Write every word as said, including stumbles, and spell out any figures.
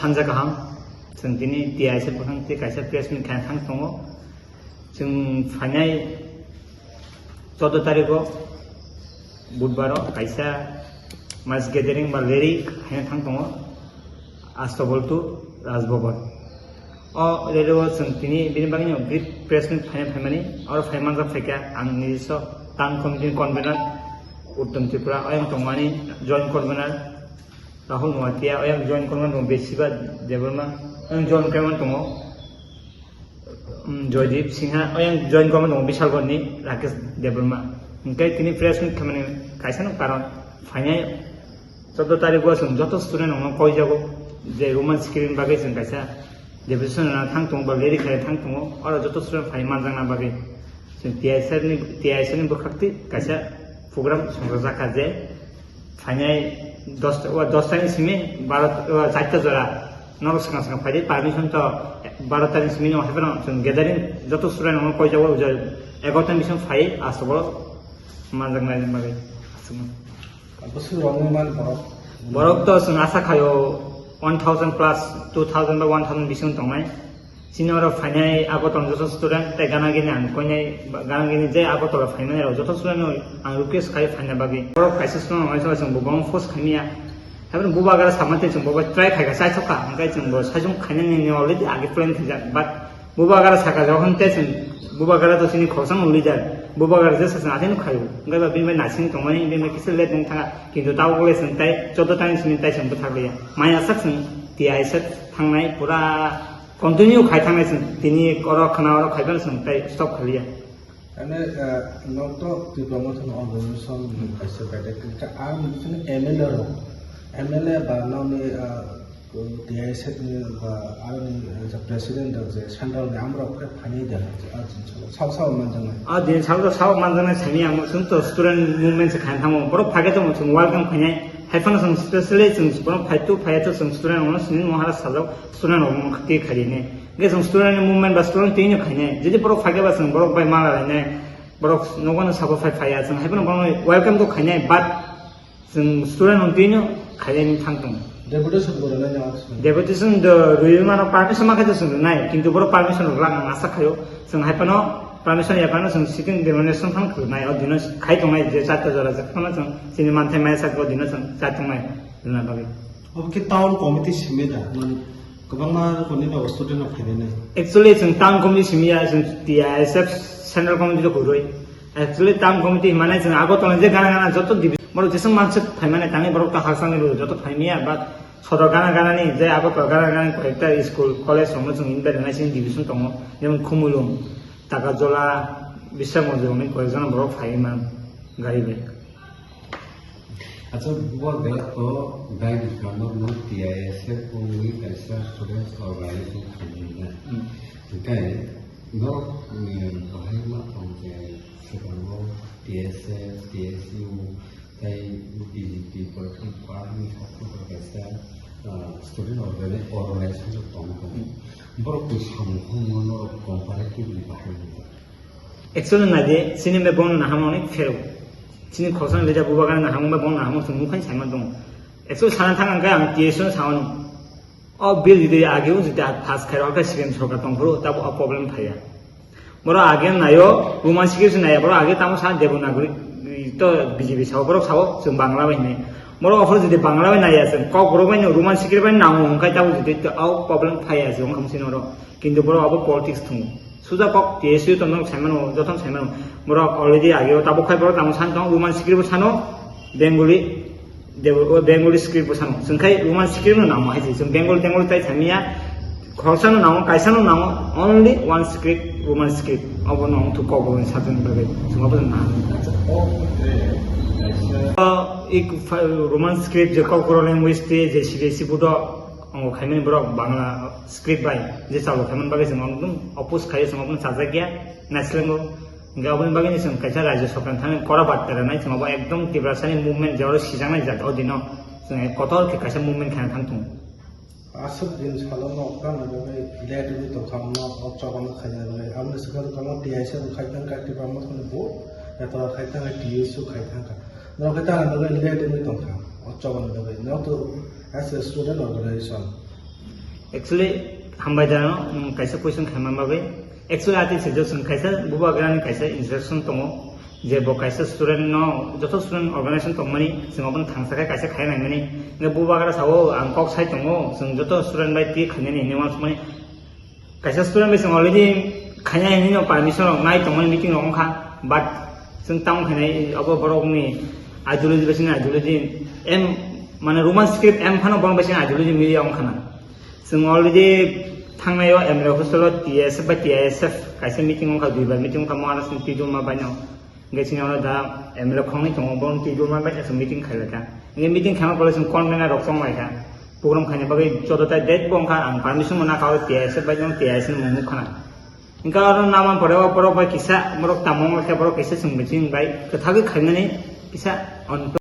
Thansa kaham, chwng tini T I S F bwkhang tei kaisa press meet khaina thang tongo. Chwng phainai chordo tarikgo budbaro kaisa mass gathering ba rally khaina thang tongo, Astobol to Rajbhavan. O rally o chwng tini bini bagwino brief press meet phaina phaimani, oro phai manjak phaikha ang nijiso town committee convener Uttom Tripura, oyang tongmani joint convener Rahul Noatia, oyang join korma dong Besiba Debbarma, oyang join korma tongo, um, Joydeep Singha, oyang join korma tongo Bisalgorni Rakesh Debbarma. Hingke tini press meet khamani kaisa no karon phainai chordo tarikgo chwng joto student rokno koijago je Roman script bagwi chwng kaisa deputation rwna thang tongo ba rally khaina thang tongo, oro joto student phai manjakna bagwi chwng T I S F ni, T I S F ni bwkhak twi kaisa program songjajakha je Phainai dos, o dos tani simi baro, o charta jora norok swkang swkang phaidi, permission to baro tani simi no haiphano chwng gathering joto student rokno koijago, ujai egaroh tani bising phai aswk borok manjaknai bagwi. Aswk. Bwswk rokno man borok? Borok to chwng asa khaio one thousand plus, two thousand ba one thousand bising tongnai. Chini oro phainai Agartala joto student tei gana gini ang koinai, gana gini je Agartala phaimani rok joto student no ang request khai phaina bagwi. Borok kaisa student rok uaisa chwng bo bangma force khaimya. Haibano bubagra samani tei chwng bo try khaika chaichokha, hwnkhe chwng bo saichung khainani already age plan khaijak. But bubagra saka jokhon tei chwng bubagra to chini khoroksa no leader, bubagra jesa chwng achaino khaio. Hwnkhe ba bini bai naising tongmani, bini bai kisa late wng thangkha. Kintu tabuk le chwng tei chordo tani simi tei chwng bwthak liya. Maya sak chwng T I S F thangnai pura Continue khai thangnai chwng, tini oro khna oro khai phano chwng tei stop khaliya. Ane, ah, nok to Tipra Motha ni organization kaisa bedek kha, ang bising M L A rok, M L A ba nokni, ah, T I S F ni ba aroni, ah, je president rok je central ni amrok khe phaini da, ah, sao sao manjaknai. Ah, din sao sao manjaknai sani ang chwng to student movement se khan thango. Borok phage to chwng welcome khainai. Hai phano chwng specially chwng borok phai tu phai to chwng student rok no sini mohara sajak. Student rok mung khati khaidi ne. Ge chwng student ni movement ba student twi no khainai. Jodi borok phaikhe ba chwng borok bai mala lainai. Borok nogo no sabo phai phaiya chwng hai phano borok welcome to khainai, but chwng student rok twi no khainai ni thang tongo. Deputation bo rwnai no? Deputation do rwi mano permission ma khe to chwng rwnai, kintu borok permission rwglak ang asa khaio. Chwng hai phano permission ya phano chwng sitting demonstration phano khwlwnai. O dino khai tongnai je charta jora je phano chwng chini manthai maya sak o dino chwng chai tongnai rwna bagwi. Obo khe town committee simi da, mani kwbangma rokomni ba student rok phainai nai. Actually, chwng town committee simi ya, chwng T I S F central committee rok kwrwi. Actually, town committee hwnmani chwng Agartala je gana gana joto divi-, borok jeswk manswk phaimani tangwi borok to hakchangni rw joto phaimya, but sodor gana gana ni je Agartala gana gana ni koyekta school, college rokno chwng invite rwnai sini division tongo, jemon Khumulwng, Takajola, Biswamojong ni koyekjona borok phaiwi man gari bai. Acha, bubar bera to bank account no T I S F wngwi kaisa students organization khaimani na. Hmm. Hwnkhe no, mm, bahai ma tong je swkango T S F, T S U, tei B J P political party ni supporter kaisa, ah, student organi-, organization tong tongo. Hmm. Borok twi samung khumung no norok comparatively bahai wngkha. Actually naidi, chini bai bono naham onek pherw. Chini khoroksa ni leader bubagra naham bai bono naham chwng mukhain saima tongo. Actually sana thang ang khe ang T S no sao no. O bill jodi age o jodi pass khai rok khe C P M sorkar tong phuru tabo o problem phaiya. Boro age nayo Roman script naya, boro age tamo sa Devanagari to B J P sao, borok sao chwng Bangla bai hinwi. Boro offer jodi Bangla bai naya chwng kok borok bai no Roman script bai nango hwnkhe tabo jodi to o problem phaiya chwng hamsin oro. Kintu boro abo politics thungo. Suja kok T S U tongno saimano, jotono saimano. Borok already ageo tabuk khai borok tamo san tong, Roman script bo sano, Bengali, Debo-, o Bengali script bo sano. Chwng khai Roman script no namo hai se. Chwng Bengali, Bengali tai thangya. Khoroksa no namo, kaisa no namo, only one script, Roman script. Abo no wng thu kok bo sajani bagwi. Chwng abo no namo. O, ik fa-, Roman script je kok language te je C B S E bodo, ongo khaimani borok Bangla script bai je chalo khaimani bagwi chwng ekdom oppose khai, chwng obono chajakya, naislengo. Hingke aboni bagwi chwng kaisa rajya sorkar thani kora batta rwnai, chwng abo ekdom Tiprasani movement je oro sijaknai jat o dino chwng kotor khe kaisa movement khaina thang tongo. Aswk din salo no okra no bagwi late wngwi tongkha, no o chobano khaina bagwi. Aboni swkang tongkha T I S F khai thangkha, Tipra Mothani bo, etora khai thangkha, T S U khai thangkha. Norok khe tamo bagwi late wngwi tongkha o chobano bagwi. No to as a student organization. Actually, hambai da no, nwng kaisa question khaima bagwi. Actually, ati se josung kaisa bubagrani kaisa instruction tongo, je bo kaisa student no, joto student organization tongmani, chwng obono thangsa khe kaisa khai naimani. Nge bubagra sao, ang kok sai tongo, chwng joto student bai twi khainani hinwi uansukmani. Kaisa student bai chwng already khaina hinwi no permission rok nai tongmani meeting rok wngkha, but chwng tamo khainai abo borokni ideology bai chini ideology em, mane Roman script em phano borok bai chini ideology media wngkha na. Chwng already thangnai o M L A hostel o T S F bai T I S F kaisa meeting wngkha, duibar meeting wngkha Maharaj ni Tijolma bai no. Hingke chini oro da M L A khoroknwi tongo, borok twi dulma bai se meeting khailai kha. Hingke meeting khaima pore chwng convener rok chong lai kha. Program khaina bagwi joto tai date bo wngkha, ang permission bo nakha, oro T I S F bai no T I S ni mung nukha na. Hingke oro naman pore o borok bai kisa, borok tamo wngkha, borok kisa chwng meeting bai kwthagwi khaimani kisa on